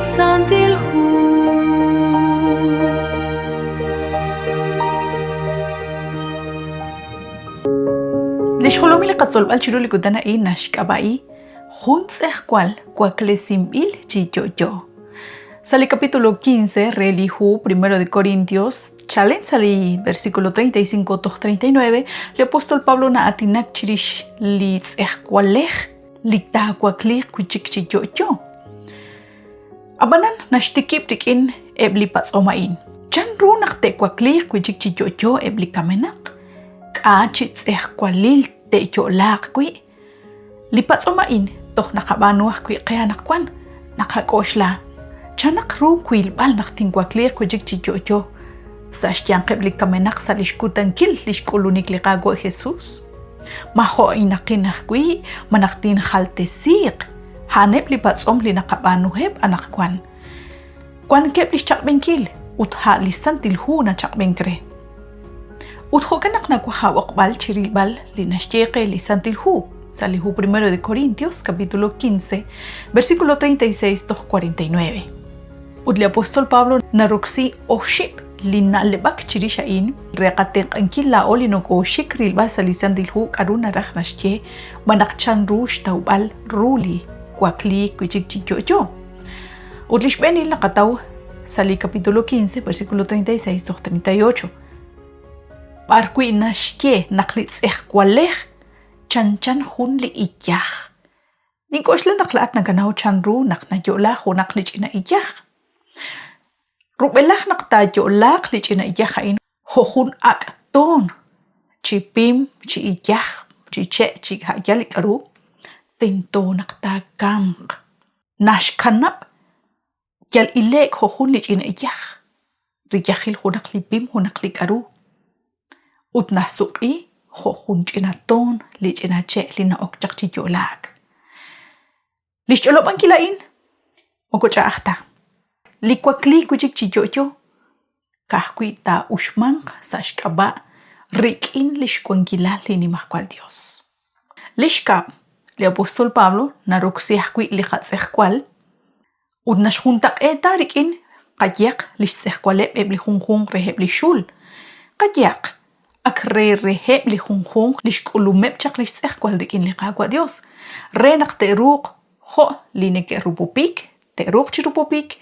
Santil Hu. Li xjolomil li qatzolb'al chiru li kutan a'in naxk'ab'a'i Jun tz'ejwal waklesinb'il chi yo'yo. Sa' li capítulo 15 re li hu Primero de Corintios, chalen sa' li versículo 35 toj 39, li apóstol Pablo na'aatinak chirix li tz'ejwalej li taawakliiq wi' chik chi yo'yo. Ab'anan naxtikib' rik'in eb' li patz'om a'in, Chan ru naq te'wakliiq wi' chik chi yo'yo eb' li kamenaq? K'a' chi tz'ejwalil te'yo'laaq wi'? Li patz'om a'in toj naqab'aanu ajwi' qe anaqwan, naqak'oxla, Chan naq ru wilb'al naq tinwakliiq wi' chik chi yo'yo sa' xyanqeb' li kamenaq sa' li xkutankil li xk'ulunik li Qaawa' Jesus? Ma jo'inaqin ajwi' ma naq tinjaltesiiq? A'aneb' li patz'om li naqab'aanuheb' anaqwan. Wankeb' li xchaq'b'enkil ut a' li Santil Hu nachaq'b'enk re. Ut jo'kan naq nawaj aab'oqb'al chi rilb'al li naxye qe li Santil Hu sa' li hu Primero de Corintios, capítulo 15, versículo 36 toj 49. Ut li apóstol Pablo naroksi oxib' li na'leb'ak chirix a'in re qatenq'ankil laa'o li nokooxik rilb'al sa' li Santil Hu k'aru naraj naxye malaj chanru xtawb'al ru li wakliik wi' chik chi yo'yo. Ut li xb'eenil naqataw sa' li capítulo 15, versículo 36 toj 38, b'arwi' naxye naq li tz'ejwalej chanchan jun li iyaj. Nink'oxla naq laa'at nakanaw chanru naq nayo'la junaq li ch'ina iyaj. Rub'elaj naq taayo'laaq li ch'ina iyaj a'in jo' jun ak' toon, chi pim, chi iyaj, chi che', chi a'yal li k'a'ru, tento naq taakamq. Naxkanab' yal ile'k jo' jun li ch'ina iyaj, riyajil junaq li pim, junaq li k'a'ru, ut nasuq'i jo' jun ch'ina toon li ch'ina che' li na'ok chaq chi yo'laak. Li xch'olob'ankil a'in moko ch'a'aj ta. Li wakliik wi' chik chi yo'yo ka'ajwi' taa'uxmanq sa' xk'ab'a' rik'in li xwankilal li Nimajwal Yos. Li xkab', li apóstol Pablo naroksi ajwi' li qatz'ejwal ut naxjuntaq'eeta rik'in qayehaq li xtz'ejwaleb' eb' li junjunq reheb' li xul. Qayehaq, ak re reheb' li junjunq li xk'ulumeb' chaq li xtz'ejwal rik'in li Qaawa' Yos, re naq te'ruuq jo' li neke'rupupik, te'ruuq chi rupupik,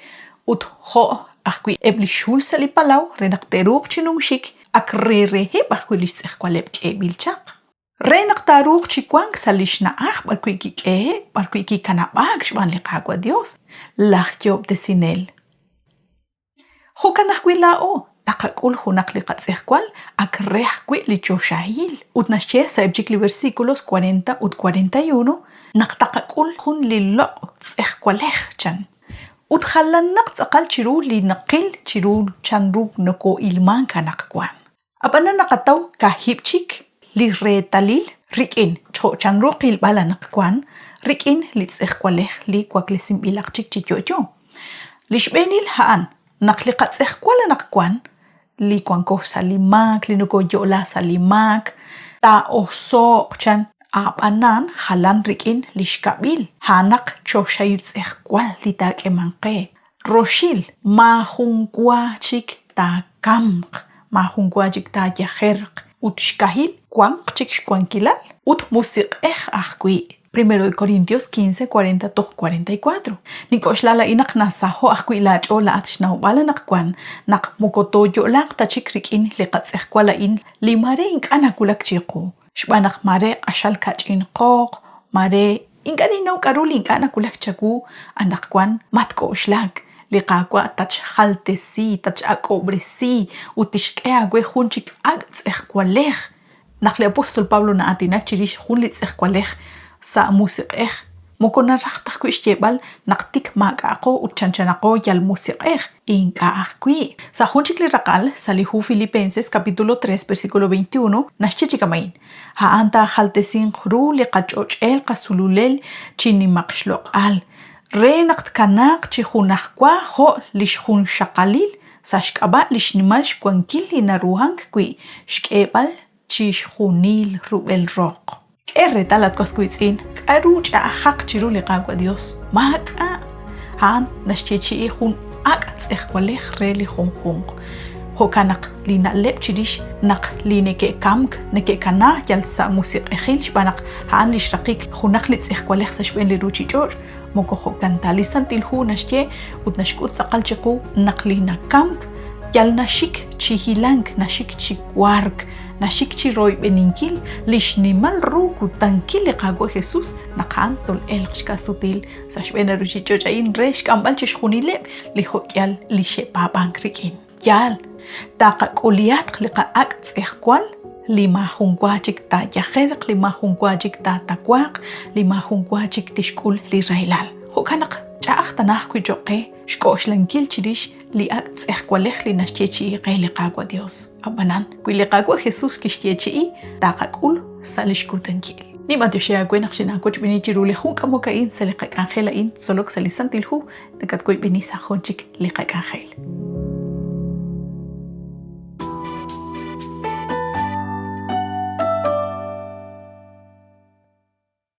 ut jo' ajwi' eb' li xul sa' li palaw re naq te'ruuq chi numxik, ak re reheb' ajwi' li xtz'ejwaleb' k'eeb'il chaq. Re naq taaruuq chi wank sa' li xna'aj b'arwi' kik'ehe'k, b'arwi' kikanab'aak xb'aan li Qaawa' Yos, laj Yoob'tesinel. Jo'kan ajwi' laa'o taqak'ul junaq li qatz'ejwal ak re ajwi' li choxahil. Ut naxye sa'eb' chik li versículos 40 ut 41 naq taqak'ul jun li loq' tz'ejwalej, chan. Ut jalanaq tz'aqal chiru li naqil chiru chanru noko'ilmank anaqwan. Ab'anan naqataw kaahib' chik li reetalil rik'in jo' chanru qilb'al anaqwan rik'in li tz'ejwalej li waklesinb'ilaq chik chi yo'yo. Li xb'eenil a'an naq li qatz'ejwal anaqwan li wanko sa' li maak, li nokoyo'la sa' li maak, taa'oso'q chan a'b'anan jalan rik'in li xkab'il, a'anaq choxahil tz'ejwal li taak'eemanq qe. Roxil, maajun wa chik taakamq, maajun wa chik taayajerq, ut xkahil wanq chik xwankilal ut musiq'ej ajwi'. Primero de Corintios 15, 40 toj 44. Nink'oxla laa'in naq nasaho' ajwi' laach'ool laa'at xnawb'al anaqwan naq moko tooyo'laaq ta chik rik'in li qatz'ejwal a'in li maare ink'a' nawulak chiqu, xb'aan naq maare q'axal ka'ch'in qooq, maare Ink'a' ninnaw k'aru li ink'a' nawulak chawu anaqwan, matk'oxlak, li Qaawa' tatxjaltesi, tatx'ak'ob'resi ut tixk'e aawe jun chik ak' tz'ejwalej. Naq li apóstol Pablo na'aatinak chirix jun li tz'ejwalej sa' musiq'ej, moko naraj ta ajwi' xyeeb'al naq tik maak'a'aqo ut chanchanaqo yal musiq'ej. Ink'a' ajwi'. Sa' jun chik li raqal, sa' li hu Filipenses capítulo 3 versículo 21, naxye chi kama'in, A'an taajaltesinq ru li qach'och'el qasululel chi nimaq xloq'al, re naq tkanaaq chi junajwa jo' li xjunxaqalil sa' xk'ab'a' li xnimal xwankil li naruhank wi' xk'eeb'al chixjunil rub'el roq. K'e reetal, at was wiitz'in, k'aru ch'a'ajaq chiru li Qaawa' Yos? Maak'a'. A'an naxyeechi'i jun ak' tz'ejwalej re li junjunq. Jo'kan naq li na'leb' chirix naq li neke'kamk neke'kana yal sa' musiq'ejil xb'aan naq a'an lix raqik junaq li tz'ejwalej sa' xb'een li ruchich'och' moko jo'kan ta. Li Santil Hu naxye ut naxk'ut tz'aqal chiqu naq li nakamk yal naxik chi hilank, naxik chi wark, naxik chi royb'eninkil li xnimal ru kutankil li Qaawa' Jesus naq a'an tol'elq xka'sutil sa' xb'een li ruchich'och' a'in re xk'amb'al chixjunileb' li jo'k'ihal li xe'paab'ank rik'in. Yaal, taqak'ulihatq li qa'ak' tz'ejwal li maajun wa chik taayajerq, li maajun wa chik taatawaaq, li maajun wa chik tixk'ul li rahilal. Jo'kan naq ch'a'aj tana ajwi' choq' qe xk'oxlankil chirix li ak' tz'ejwalej li naxyeechi'i qe li Qaawa' Dios. Ab'anan, wi li Qaawa' Jesus kixyeechi'i, taqak'ul sa' lix kutankil. Ninb'antioxi aawe naq xinaawochb'eeni chiru li jun k'amok a'in sa' li qak'anjel a'in Tzolok sa' li Santil Hu, nakatwoyb'eni sa' jun chik li qak'anjel.